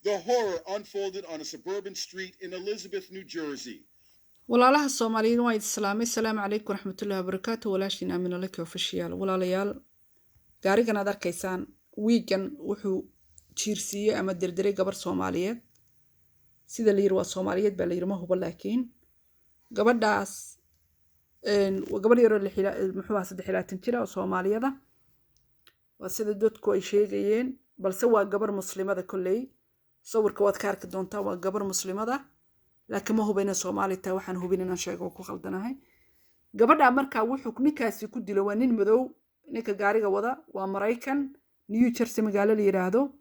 The horror unfolded on a suburban street in Elizabeth, New Jersey. Walaalaha Soomaaliyeed, waa idin salaamay. Asalaamu calaykum waraxmatullahi wabarakaatu. Walaashiin Aamina Laki Official. Walaalayaal, gaarigan aad arkaysaan wiigan wuxuu jiirsiiyey ama derderay gabar Soomaaliyeed. Sida la yiri waa Soomaaliyeed baa la yiri, ma hubo, laakiin gabadhaas waa gabar yaroo muxuu ahaa, 23 jira oo Soomaaliyada waa sida dadku ay sheegayeen, balse waa gabar Muslimada. Kolley sawirka waad ka arki doontaa, waa gabar Muslimada, laakiin ma hubo inay Soomaali tahay. Waxaan hubin inaan sheego ku khaldanahay. Gabadha markaa wuxuu ninkaasi ku dilo waa nin madow. Ninka gaariga wada waa Maraykan, New Jersey magaalo la yiraahdo.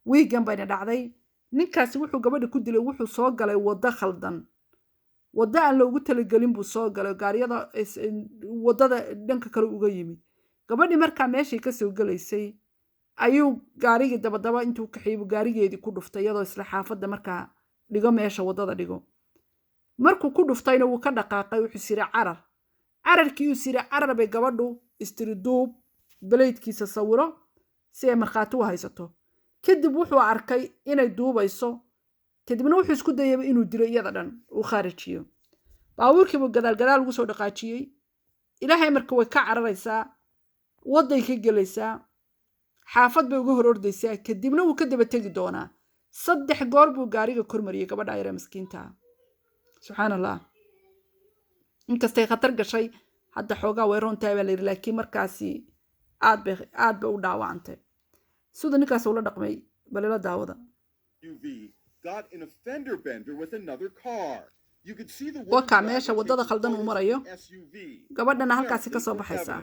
Wiigan bayna dhacday. Ninkaasi wuxuu gabadha ku dilay, wuxuu soo galay waddo khaldan, waddo aan loogu talagelin buu soo galay. Gaariyada waddada dhanka kale uga yimid. Gabadhii markaa meeshay kasoo gelaysay ayuu gaarigii dabadaba intuu kaxeeyey buu gaarigeedii ku dhuftay, iyadoo isla xaafadda markaa dhigo, meesha waddada dhigo. Markuu ku dhuftayna wuu ka dhaqaaqay. Wuxuu siri carar. Cararkii uu siri carar bay gabadhu istiri duub, plate-kiisa sawiro si ay markhaati u haysato. Kadib wuxuu arkay inay duubayso. Kadibna wuxuu isku dayayba inuu dilo iyada dhan, uu khaarijiyo. Baabuurkiibuu gadaal gadaal ugu soo dhaqaajiyey. Ilaahay marka way ka cararaysaa, wadday ka gelaysaa, xaafad bay uga hor ordaysaa. Kadibna wuu ka daba tegi doonaa. Saddex goor buu gaariga kormariyey gabadha yaree miskiinta. Subxaan Allah, inkastay khatar gashay, hadda xoogaa way roontahay baa la yidhi, laakiin markaasi aad bay u dhaawacantay. Sida ninkaas ula dhaqmay balila daawada. SUV got in a fender bender with another car. You could see the Wakaa meesha waddada khaldan uu marayo. Gabadhana halkaasi ka soo baxaysaa.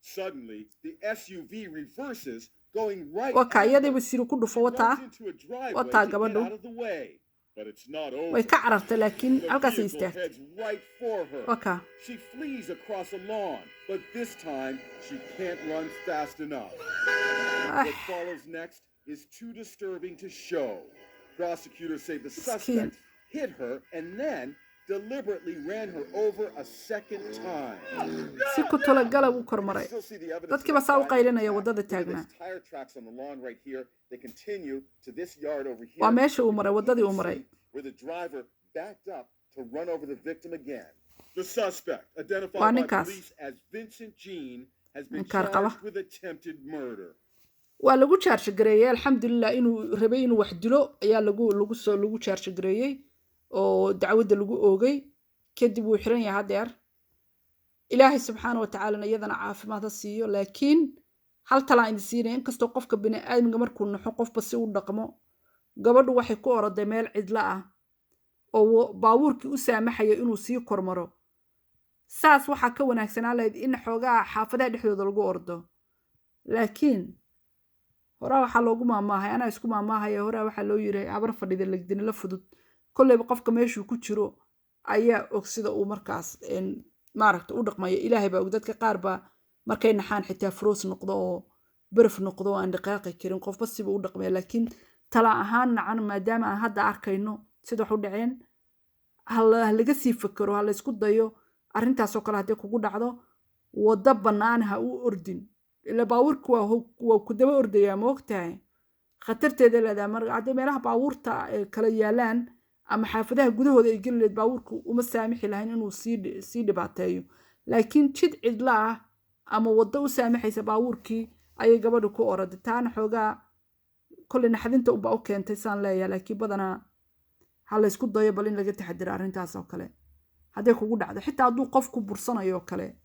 Suddenly, the SUV reverses, going right. Wakaa iyadiibu siri ku dhufo. Wataa, wataa gabadhu way ka carartay, laakiin halkaasay istaagtay. Wakaa. She flees across a lawn, but this time she can't run fast enough. What follows next is too disturbing to show. Prosecutors say the suspect hit her and then deliberately ran her over a second time. Si ku talagala buu kormaray. Dadkiiba saa u qaylinaya waddada taagnaa. Waa meesha uu maray, waddadii uu maray. Where the driver backed up to run over the victim again. The suspect, identified Waa by ninkaas. police as Vincent Jean, has been Inkaar qaba. charged with attempted murder. Waa lagu charge gareeyey, alxamdulilah. Inuu rabay inuu wax dilo ayaa lagu charge gareeyey oo dacwadda lagu oogay. Kadib wuu xiran yahay haddeer. Ilaahay subxaana wa tacaalana iyadana caafimaad ha siiyo. Laakiin hal talaan idin siinaya: inkastoo qofka bini aadmiga markuu naxo qofba si u dhaqmo, gabadhu waxay ku oroday meel cidlo ah oo baabuurkii u saamaxayo inuu sii kormaro. Saas waxaa ka wanaagsanaa lahayd in xoogaa xaafadaha dhexdooda lagu ordo. Laakiin horaa waxaa loogu maamaahay, anaa isku maamaahaya, horaa waxaa loo yiri: "Habar fadhida legdinila fudud." Kolleyba qofka meeshuu ku jiro ayaa og sida uu markaas maaragta u dhaqmayo. Ilaahay baa og. Dadka qaar baa markay naxaan xitaa froze noqdo oo baraf noqdo oo aan dhaqaaqi karin. Qofba siba u dhaqmaya. Laakiin tala ahaan nacan, maadaama aan hadda arkayno sida wax u dhaceen, ha laga sii fakero, ha laysku dayo. Arrintaasoo kale hadday kugu dhacdo, waddo bannaan ha u ordin, ila baabuurka waa ku daba ordayaa, ma ogtahay? Khatarteeda leedahay. Mar hadday meelaha baabuurta ay kala yaalaan ama xaafadaha gudahooda ay geli lahayd, baabuurku uma saamixi lahayn inuu sii dhibaateeyo. Laakiin jid cidla ah ama waddo u saamaxaysa baabuurkii ayay gabadhu ku oroday. Taana xoogaa kolley naxdinta unbaa u keentay saan leeyahay. Laakiin badanaa ha laysku dayo bal in laga taxadiro arrintaas oo kale hadday kugu dhacdo. Xitaa hadduu qof ku bursanayo oo kale,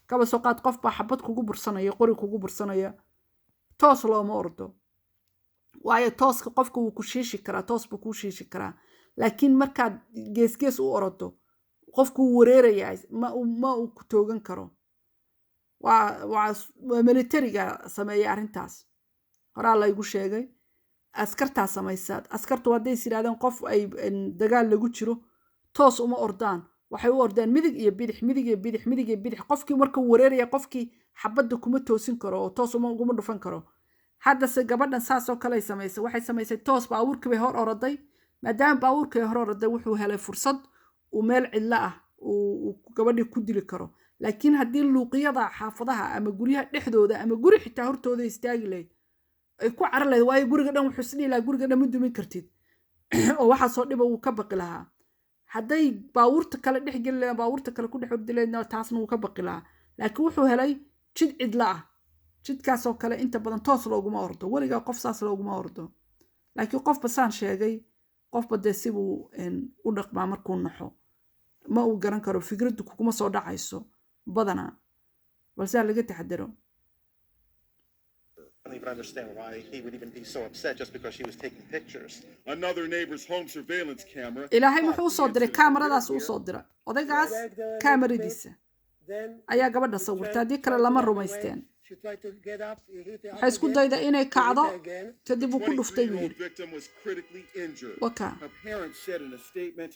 kaba soo qaad qof baa xabad kugu bursanaya, qori kugu bursanaya, toos looma ordo, waayo tooska qofka wuu ku shiishi karaa, toos buu kuu shiishi karaa. Laakiin markaad geesgees u orodo, qofku wuu wareerayaa, ma uu ku toogan karo. Waa militariga sameeya arrintaas, horaa laygu sheegay. Askartaa samaysa. Askartu hadday is yidhahdeen qof ay dagaal lagu jiro, toos uma ordaan. Waxay u ordaan midig iyo bidix, midig iyo bidix, midig iyo bidix. Qofkii markuu wareeraya, qofkii xabadda kuma toosin karo oo toos uma uguma dhufan karo. Haddase gabadhan saasoo kale ay samaysay. Waxay samaysay toos baabuurkii bay hor oroday. Maadaama baabuurkii ay hor oroday, wuxuu helay fursad uu meel cidlo ah uu gabadhii ku dili karo. Laakiin haddii luuqyada xaafadaha ama guryaha dhexdooda ama guri xitaa hortooda istaagi lahayd Ay ku carar lahayd, waayo guriga dhan wuxuu isdhihi lahaa guriga dhan ma dumin kartid, oo waxaasoo dhiba wuu ka baqi lahaa. Hadday baabuurta kale dhex geli lahayd, baabuurta kale ku dhex ordi lahaydna, taasna wuu ka baqi lahaa. Laakiin wuxuu helay jid cidla ah. Jidkaasoo kale inta badan toos looguma ordo, weligaa qof saas looguma ordo. Laakiin qofba, saan sheegay, qofba dee sibuu u dhaqmaa markuu naxo. Ma uu garan karo, fikraddu kuguma soo dhacayso badanaa, balse ha laga taxadaro. I don't even understand why he would even be so upset just because she was taking pictures. Another neighbor's home surveillance camera Ilaahay muxuu usoo diray? Kaamaradaas uu usoo diray. Odaygaas kaamaradiisa ayaa gabadha sawirtay, haddii kale lama rumaysteen. Waxay isku dayda inay kacdo, kadib uu ku dhuftay, buu 23-year-old yidhi. victim was critically injured. Waka. Her parents said in a statement,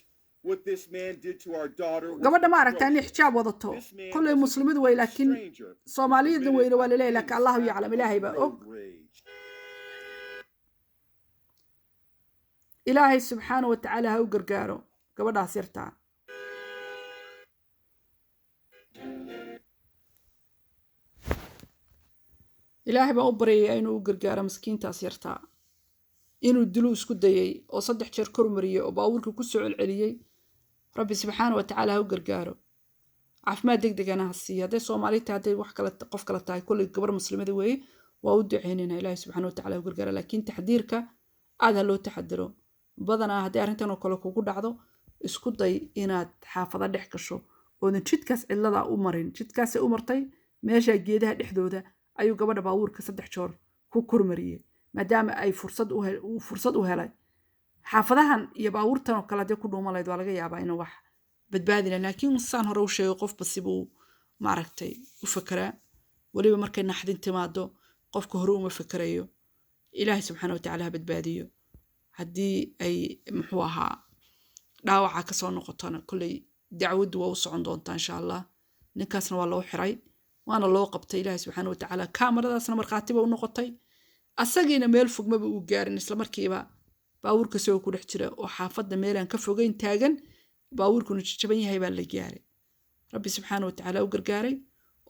"What this man did to our daughter was Gabadha ma aragtaa inay atrocious. xijaab wadato? This man Kolley was a muslimadu way, laakiin stranger who Soomaaliyadna committed weyne waa a laleeyahay, laakiin heinous Allahu act yaclam, of Ilaahay baa og. road rage." Ilaahay subxaana wa tacaala ha u gargaaro gabadhaas yartaa. Ilaahay baan u baryayaa inuu u gargaaro miskiintaas yartaa. Inuu dilu isku dayay oo saddex jeer kormariyey oo baabuurka ku soo celceliyey. Rabbi subxaana wa tacaala ha u gargaaro, caafimaad deg degana ha siiyo. Hadday Soomaali tahay, hadday wax kale, qof kale tahay, kolley gabar muslimada weeye, waa u duceynayna. Ilaahay subxaana wa tacaala ha u gargaaro. Laakiin taxdiirka aad ha loo taxadiro. Badanaa haddii arrintan oo kale kugu dhacdo, isku day inaad xaafado dhex gasho oodan jidkaas cidlada u marin. Jidkaasay u martay, meesha geedaha dhexdooda ayuu gabadha baabuurka saddex joor ku kormariyey, maadaama ay uu fursad u helay. Xaafadahan iyo baabuurtan oo kale haddii ku dhuuma lahayd, waa laga yaabaa inuu wax badbaadi lahaa. Laakiin saan hore u sheegay, qofba sibuu maaragtay u fekeraa. Weliba markay naxdin timaado, qofka hore uma fekerayo. Ilaahay subxaana wa tacaala ha badbaadiyo. Haddii ay muxuu ahaa dhaawaca kasoo noqotona, kolley dacwaddu waa u socon doontaa insha Allah. Ninkaasna waa loo xiray, waana loo qabtay. Ilaahay subxaana wa tacaala kaamaradaasna markhaatiba u noqotay. Asagiina meel fog maba uu gaarin, isla markiiba baabuurka isagoo ku dhex jira oo xaafadda meelaan ka fogeyn taagan, baabuurkuna jajaban yahay baa la gaaray. Rabbi subxaana wa tacaala u gargaaray.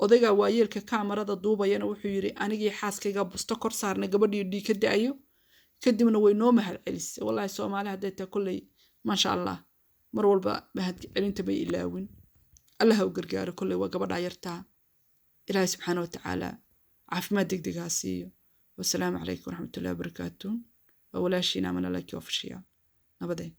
Odaygaa waayeelka kaamarada duubayana wuxuu yidhi, anigii xaaskayga busto kor saarnay gabadhii dhiig ka da'ayo, kadibna way noo mahad celisay. Wallaahi Soomaali hadday tahay, kolley maasha Allah, mar walba mahad celinta may ilaawin. Allah ha u gargaaro. Kolley waa gabadhaa yartaa. Ilaahay subxaana wa tacaala caafimaad deg deg ha siiyo. Wasalaamu calaykum waraxmatullahi wabarakaatu. Waa walaashiina Amana Laki Official. Nabadeen.